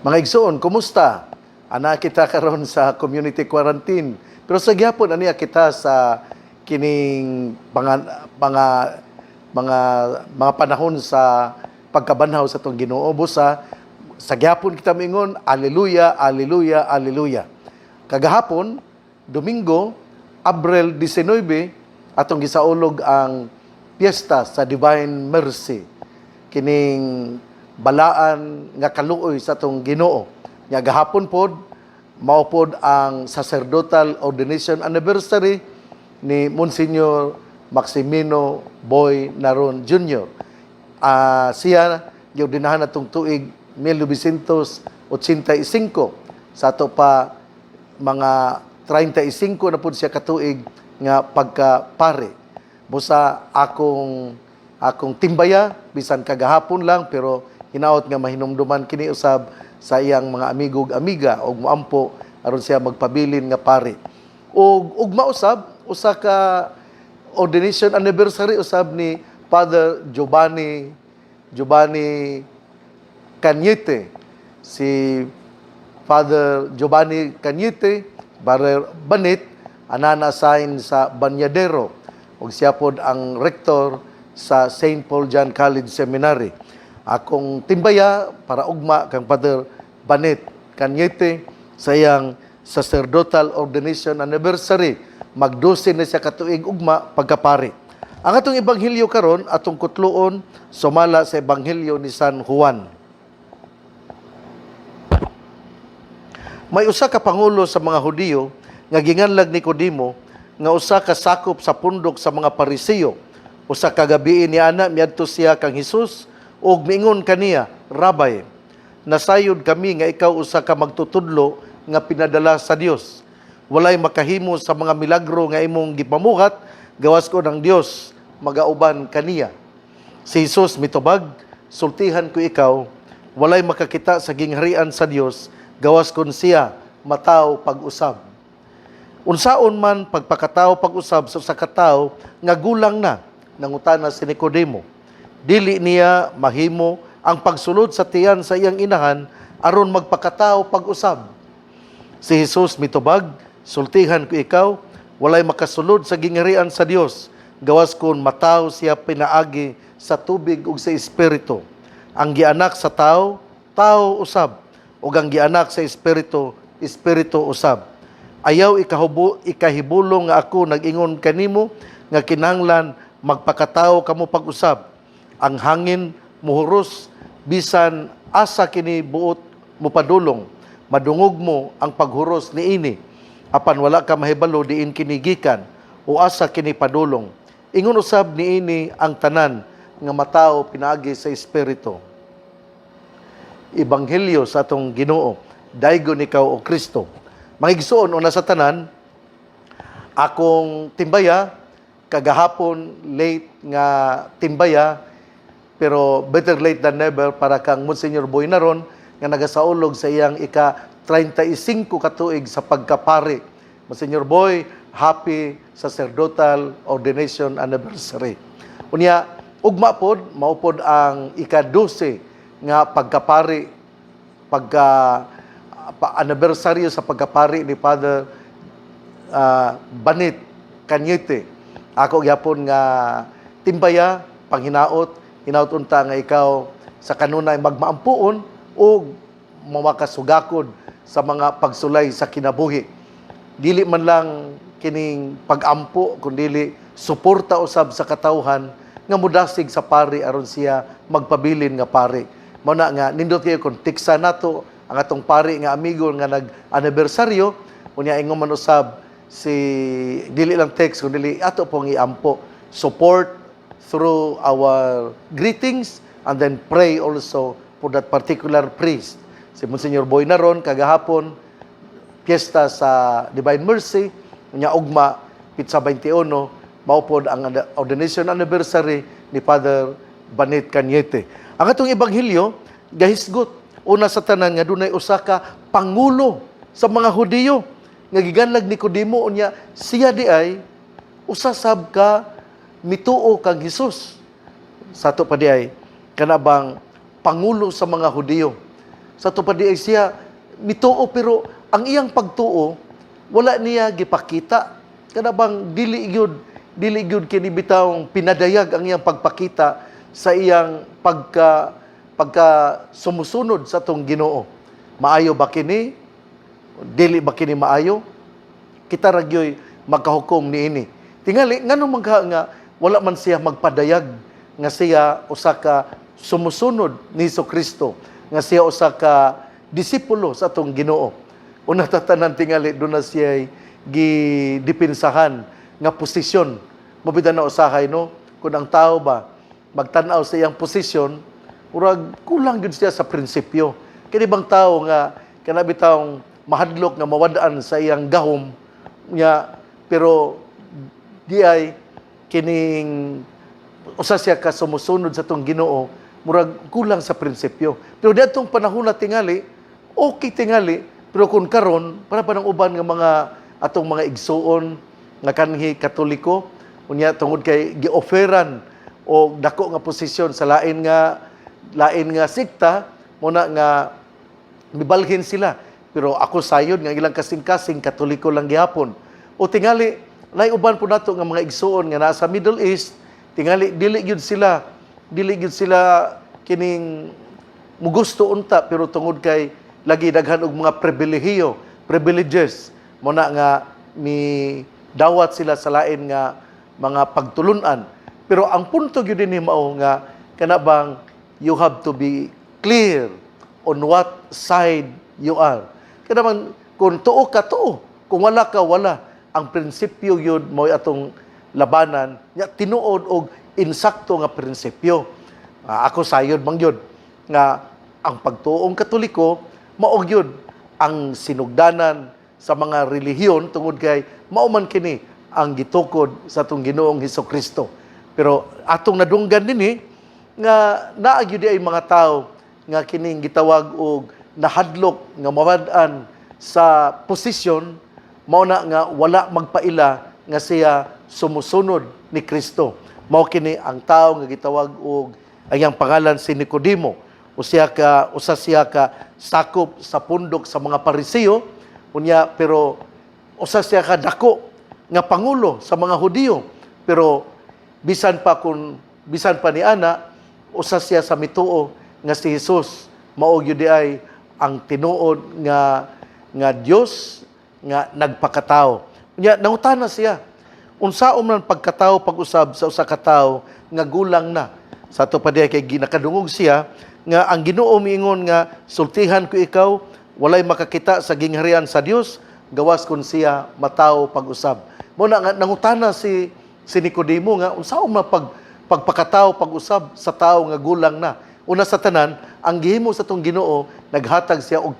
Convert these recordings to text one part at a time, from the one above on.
Mga igsoon, kumusta? Ana kita karon sa community quarantine. Pero sa gyapon aniya kita sa kining mga mga mga mga panahon sa pagkabanhaw sa atong Ginoo. Busa sa gyapon kita moingon, "Alleluia, alleluia, alleluia." Kagahapon, Domingo, Abril 19, atong gisaulog ang piyesta sa Divine Mercy, kining balaan nga kaluoy sa atong Ginoo. Nya gahapon pod mao pod ang sacerdotal ordination anniversary ni Monsignor Maximino Boy Naron Jr. Siya giordinahan atong tuig 1985. Sa ato pa mga 35 na pud siya katuig nga pagkapare. Busa akong akong timbaya bisan kagahapon lang, pero hinaot nga mahinumduman kini usab sa iyang mga amigo ug amiga og moampo aron siya magpabilin nga pare. Ug ugma usab usa ka ordination anniversary usab ni Father Giovanni Giovanni Cañete. Si Father Giovanni Cañete, Father Banit, anana sign sa Banyadero ug siya pod ang rector sa St. Paul John College Seminary. Akong timbaya para ugma kang Father Banit Cañete sa iyang sacerdotal ordination anniversary. Magdose na siya katuig ugma pagkapari. Ang atong ebanghelyo karon atong kutloon sumala sa Ebanghelyo ni San Juan. May usa ka pangulo sa mga Hudiyo nga ginganlag Nicodemo, nga usa ka sakop sa pundok sa mga Pariseo. Usa ka gabii ni ana miadto siya kang Hesus ug miingon kaniya, "Rabbi, nasayod kami nga ikaw usa ka magtutudlo nga pinadala sa Dios. Walay makahimo sa mga milagro nga imong gipamuhat gawas kon ang Dios magauban kaniya." Si Jesus mitubag, "Sultihan ko ikaw, walay makakita sa gingharian sa Dios gawas kon siya mataw pag-usab." "Unsaon man pagpakataw pag-usab sa usa ka tawo nga gulang na?" nangutana si Nicodemo. "Dili niya mahimo ang pagsulod sa tiyan sa iyang inahan aron magpakataw pag-usab." Si Jesus mitubag, "Sultihan ko ikaw, walay makasulod sa gingharian sa Dios gawas kon mataw siya pinaagi sa tubig ug sa espiritu. Ang gianak sa tao, tao usab, ug ang gianak sa espiritu, espiritu usab. Ayaw ikahibulong nga ako nag-ingon kanimo nga kinahanglan magpakatawo kamo pag-usab. Ang hangin muhuros bisan asa kini buot mupadulong. Madungog mo ang paghuros niini, apan wala ka mahibalo diin kini gikan o asa kini padulong. Ingon usab niini ang tanan nga matawo pinaagi sa espiritu." Ebanghelyo sa atong Ginoo. Daygon ikaw, o Kristo. Mga igsoon, una sa tanan, akong timbaya kagahapon, late nga timbaya, pero better late than never para kang Monsignor Boy Naron nga nagasaulog sa iyang ika 35 katuig sa pagkapari. Monsignor Boy, happy sacerdotal ordination anniversary. Unya, ugma pod, mao pod ang ika-12 nga pagkapari, pagka anniversary sa pagkapari ni Father Banit Cañete. Ako gyapon nga timbaya, panghinaot, hinaot unta nga ikaw sa kanunay magmaampuon ug mamakasugakod sa mga pagsulay sa kinabuhi. Dili man lang kining pag-ampo kundili suporta usab sa katawhan nga mudasig sa pari aron siya magpabilin nga pari. Mao na nga nindot kayo kung tiksa nato ang atong pari nga amigo nga nag-anibersaryo. Unya ingon man usab si dili lang text kundi ato pong iampo, support through our greetings, and then pray also for that particular priest. Si Monsignor Boy Naron kagahapon piyesta sa Divine Mercy, unya ugma pitsa 21 mao pod ang ordination anniversary ni Father Banit Cañete. Ang atong ebanghelyo gahisgot una sa tanan nga dunay usa ka pangulo sa mga Hudiyo nga giganlag Nicodemo, unya siya di ay usa sab ka mituo kang Hesus. Sa ato pa di ay kana bang pangulo sa mga Hudiyo. Sa ato pa diay siya mituo, pero ang iyang pagtuo wala niya gipakita. Kana bang dili gyud kini bitawng pinadayag ang iyang pagpakita sa iyang pagka pagka sumusunod sa atong Ginoo. Maayo ba kini? Dili ba kini maayo? Kita ra gyoy magkahukom niini. Tingali ngano man ka nga wala man siya magpadayag nga siya usa ka sumusunod ni Kristo, nga siya usa ka disipulo sa atong Ginoo? Una ta tanan, tingali duna siya gidipinsahan nga posisyon. Mabida na usahay, no, kung ang tao ba magtan-aw sa iyang posisyon, murag kulang gyud siya sa prinsipyo. Kini bang tao nga kana bitawng mahadlok nga mawad-an sa iyang gahom niya, pero di ay kining usa siya ka sumusunod sa atong Ginoo, murag kulang sa prinsipyo. Pero diadtong panahon na tingali okay tingali, pero kung karon para pa ng uban nga mga atong mga igsuon nga kanhi Katoliko, unya tungod kay gi-offeran og dako nga posisyon sa lain nga sekta, muna nga mibalhin sila. Pero ako sayod nga ilang kasing-kasing Katoliko lang gihapon. O tingali lay uban po nato nga mga igsuon nga nasa Middle East, tingali dili gyud sila kining mugusto unta, pero tungod kay lagi daghan og mga pribilehiyo, privileges, mo na nga mi dawat sila sa lain nga mga pagtulunan. Pero ang punto gyud ni mao nga kana bang you have to be clear on what side you are. Kana man kung tuo ka, tuo. Kung wala ka, wala. Ang prinsipyo yun mo'y atong labanan nya, tinuod og insakto nga prinsipyo. Ah, ako sayod man gyud nga ang pagtuong Katoliko mao gyud ang sinugdanan sa mga relihiyon tungod kay mao man kini ang gitukod sa atong Ginoong Hesus Kristo. Pero atong nadunggan dinhi nga naa gyud ay mga tao nga kining gitawag og nahadlok nga mawad-an sa posisyon, mao na nga wala magpaila nga siya sumusunod ni Kristo. Mao kini ang tao nga gitawag og ang iyang pangalan si Nicodemo. O siya ka usa siya ka sakop sa pundok sa mga Pariseo unya, pero usa siya ka dako nga pangulo sa mga Hudiyo. Pero bisan pa ni ana, usa siya sa mituo nga si Jesus mao gyud di ay ang tinuod nga nga Dios nga nagpakatao. Unya nangutana siya, unsaon man pagkatao pag-usab sa usa ka tawo nga gulang na? Sa ato pa diay kay ginakadungog siya nga ang Ginoo miingon nga, "Sultihan ko ikaw, walay makakita sa gingharian sa Dios gawas kun siya matawo pag-usab." Mo na nga nangutana si Nicodemo nga unsaon man pagpakatao pag-usab sa tawo nga gulang na. Una sa tanan, ang gihimo sa atong Ginoo, naghatag siya og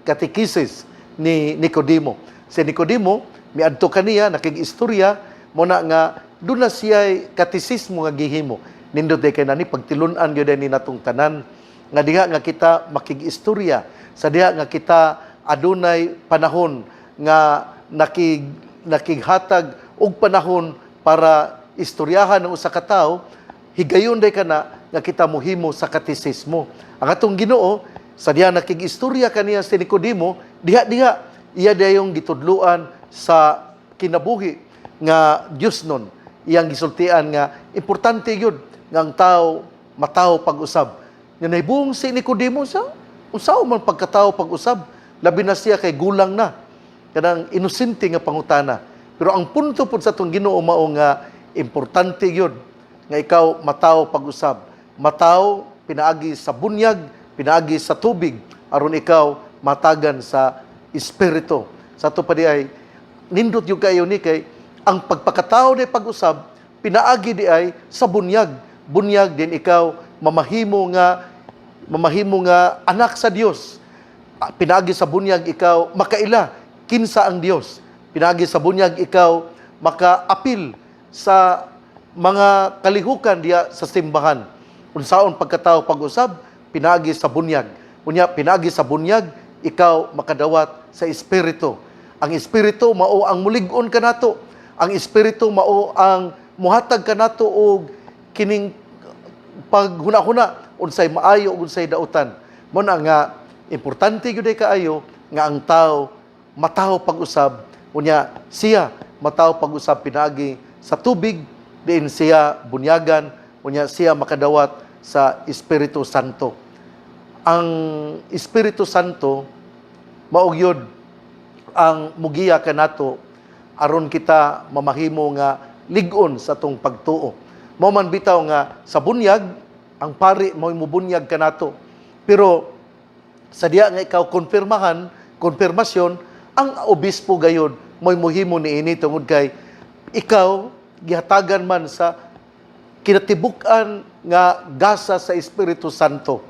katekisis ni Nicodemo. Si Nicodemo miadto kaniya, nakig-istorya, mo na nga doon na siya katisismo nga gihimo. Nindot kay nani pagtilun-an gyud ni natong tanan nga diha nga kita makig-istorya, sa diha nga kita adunay panahon nga nakighatag og panahon para istoryahan ng usa ka tawo, higayon day kana nga kita mohimo sa katisismo. Ang atong Ginoo, sa diha nakig-istorya kaniya si Nicodemo, diha-diha iya dayong gitudluan sa kinabuhi nga Dios nun. Iyang gisultian nga importante yun nga ang tao matawo pag-usab. Nga nahibong si Nicodemo sa usaw man pagkatao pag-usab, labi na siya kay gulang na. Kanang inosente nga pangutana. Pero ang punto pod sa atong Ginoo mao nga importante yun nga ikaw matawo pag-usab. Matawo pinaagi sa bunyag, pinaagi sa tubig, aron ikaw matagan sa espiritu. Sa ato pa di ay nindot yung kayo ni kay ang pagpakatao ni pag-usab pinaagi di ay sa bunyag. Bunyag din ikaw mamahimo nga anak sa Dios. Ah, pinaagi sa bunyag ikaw makaila kinsa ang Dios. Pinaagi sa bunyag ikaw makaapil sa mga kalihukan diya sa simbahan. Unsaon pagkatao pag-usab? Pinaagi sa bunyag. Unya pinaagi sa bunyag ikaw makadawat sa espiritu. Ang espiritu mao ang mulig-on kanato. Ang espiritu mao ang muhatag kanato og kining paghuna-huna unsay maayo ug unsay dautan. Mo na nga Importante gyud kaayo nga ang tao matawo pag-usab, unya siya matawo pag-usab pinaagi sa tubig, diin siya bunyagan, unya siya makadawat sa Espiritu Santo. Ang Espiritu Santo mao gyud ang mugiya kanato aron kita mamahimo nga lig-on sa atong pagtuo. Mao man bitaw nga sa bunyag, ang pari mo'y mubunyag kanato. Pero sa diya nga ikaw konfirmahan, konfirmasyon, ang obispo gayod mo'y muhimo niini tungod kay ikaw gihatagan man sa kinatibuk-an nga gasa sa Espiritu Santo,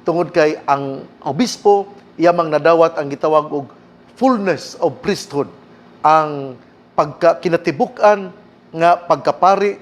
tungod kay ang obispo iya mang nadawat ang gitawag og fullness of priesthood, ang pagka kinatibuk-an nga pagkapari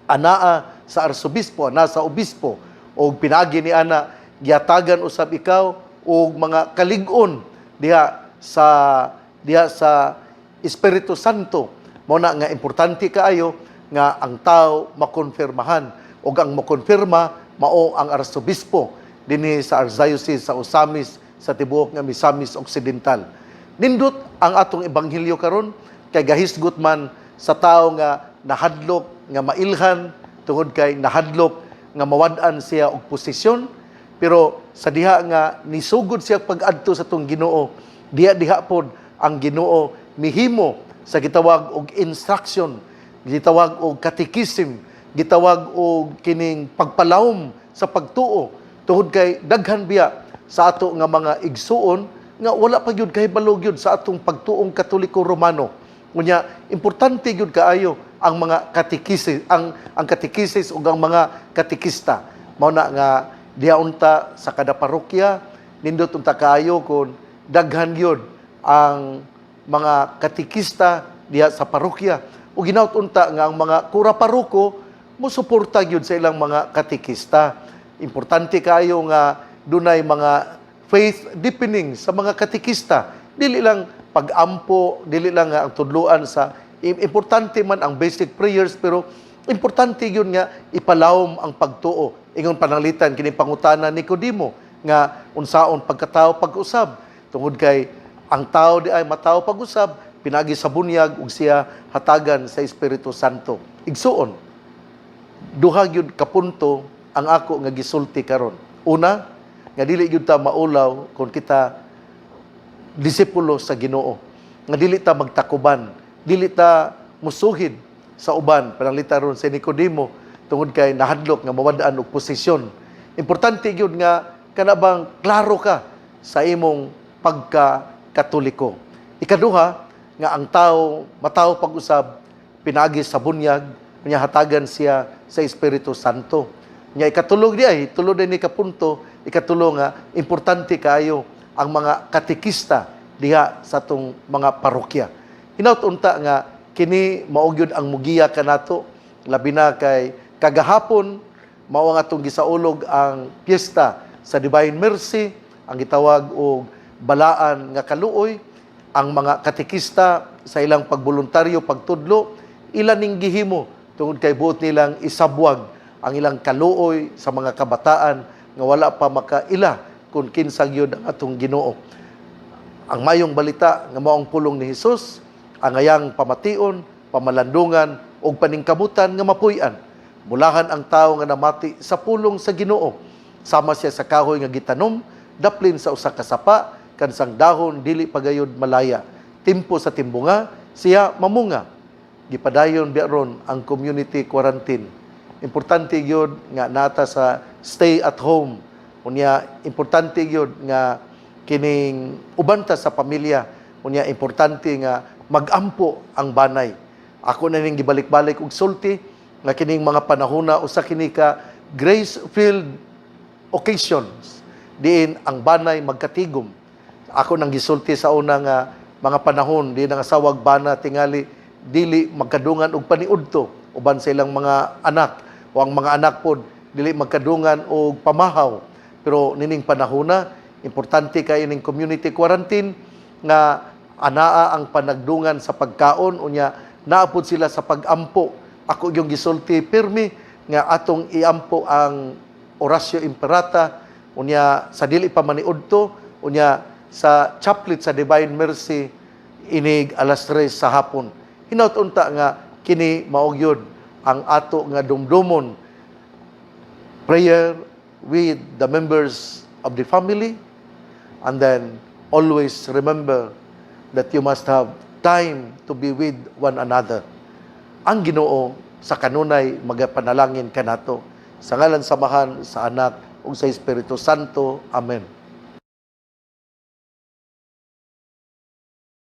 anaa sa arsobispo, ana sa obispo, og pinaagi ni ana gihatagan usab ikaw og mga kalig-on diha sa Espiritu Santo. Mao na nga importante kaayo nga ang tao makonfirmahan, ug ang mokonfirma mao ang arsobispo dinhi sa Archdiocese sa Ozamiz, sa tibuok nga Misamis Occidental. Nindot ang atong ebanghelyo karon kay gahisgot man sa tao nga nahadlok nga mailhan tungod kay nahadlok nga mawad-an siya og posisyon. Pero sa diha nga nisugod siya pag-adto sa atong Ginoo, diha diha pod ang Ginoo mihimo sa gitawag og instruction, gitawag og catechism, gitawag og kining pagpalawom sa pagtuo, tungod kay daghan biya sa ato nga mga igsuon nga wala pa gyud kahibalo gyud sa atong pagtuong Katoliko Romano. Unya importante gyud kaayo ang mga katekisis, ang katekisis ug ang mga katekista. Mao na nga diha unta sa kada parokya, nindot unta kaayo kon daghan gyud ang mga katekista diha sa parokya, ug ginaot unta nga ang mga kura paroko mosuporta gyud sa ilang mga katekista. Importante kaayo nga dunay mga faith deepening sa mga katekista. Dili lang pag-ampo, dili lang nga ang tudluan sa importante man ang basic prayers, pero importante yun nga ipalawom ang pagtuo. Ingon pananglitan kini pangutana ni Nicodemo nga unsaon pagkatao pag-usab, tungod kay ang tao di ay matawo pag-usab pinagi sa bunyag ug siya hatagan sa Espiritu Santo. Igsuon, duha gyud ka punto ang ako nga gisulti karon. Una, nga dili gyud ta maulaw kung kita disipulo sa Ginoo. Nga dili ta magtakuban, dili ta musuhid sa uban. Pananglitan ron si Nicodemo, tungod kay nahadlok nga mawad-an og posisyon. Importante gyud nga kana bang klaro ka sa imong pagka-Katoliko. Ikaduha, nga ang tao matawo pag-usab pinagi sa bunyag, nya hatagan siya sa Espiritu Santo. Nya ikatulog di ay, tulo din ni kapunto, ikatulo nga importante kaayo ang mga katekista diha sa atong mga parokya. Hinaut unta nga kini mao gyud ang mugiya kanato, labi na kay kagahapon mao ang atong gisaulog ang piyesta sa Divine Mercy, ang gitawag og balaan nga kaluoy. Ang mga katekista sa ilang pagboluntaryo, pagtudlo, ila ning gihimo tungod kay buot nilang isabwag ang ilang kaluoy sa mga kabataan nga wala pa makaila kung kinsa gyud ang atong Ginoo. Ang mayong balita nga mao ang pulong ni Hesus, ang ayang pamation, pamalandungan ug paningkamutan nga mapuy-an. Bulahan ang tao nga namati sa pulong sa Ginoo. Sama siya sa kahoy nga gitanom daplin sa usa ka sapa, kansang dahon dili pagayod malaya. Timpo sa timbunga, siya mamunga. Gipadayon biya ron ang community quarantine. Importante gyud nga nata sa stay at home. Unya importante gyud nga kining uban ta sa pamilya. Unya importante nga magampo ang banay. Ako na ning gibalik-balik og sulti nga kining mga panahona usa kini ka grace-filled occasions diin ang banay magkatigom. Ako nang gisulti sa una nga mga panahon diin ang asawag bana tingali dili magkadungan og paniudto uban sa ilang mga anak, o ang mga anak pod dili magkadungan og pamahaw. Pero nining panahona, importante kay ning community quarantine nga anaa ang panagdungan sa pagkaon, unya naa pod sila sa pagampo. Ako yung gisulti pirmi nga atong iampo ang Oratio Imperata. Unya sa dili pa maniudto, unya sa chaplet sa Divine Mercy inig alas 3 sa hapon. Hinaut unta nga kini mao gyud ang ato nga dumdumon: prayer with the members of the family, and then always remember that you must have time to be with one another. Ang Ginoo sa kanunay magapanalangin kanato. Sa ngalan sa Amahan, sa Anak ug sa Espiritu Santo. Amen.